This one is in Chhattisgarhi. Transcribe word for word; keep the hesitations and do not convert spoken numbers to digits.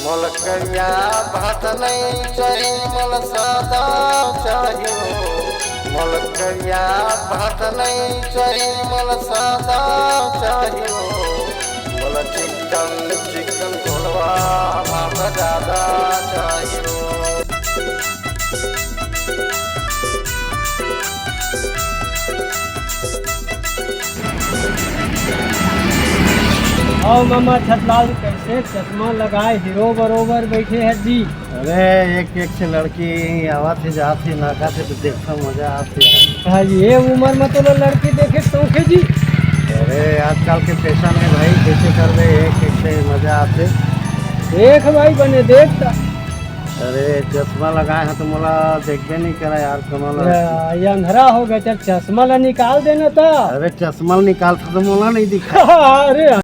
मोला करिया भात नहीं चाही, मोला सादा चाही हो। मोला करिया भात नहीं चाही, मोला सादा चाही हो। मोला चिकन चिकन घोलवा भात ज्यादा चाही हो। आओ मामा छतलाल, कैसे चश्मा लगाए हीरो बरोबर बैठे है जी। अरे, एक एक से लड़की आवत हे, जात हे, नाका से तो देखता मजा आत हे। हाँ, ये उम्र में तो लड़की देखे शौक है जी। अरे, आजकल के फैशन है भाई, कैसे करबे, एक एक से मजा आत हे। देख भाई बने, देख ता। अरे, चश्मा लगाए हैं तो मोला देखबे नहीं करा यार, कोनो ला। या, ये अंधरा हो गया, चल चश्मा ला निकाल देना था। अरे, चश्मा ला निकालता तो मोला नहीं दिखा। अरे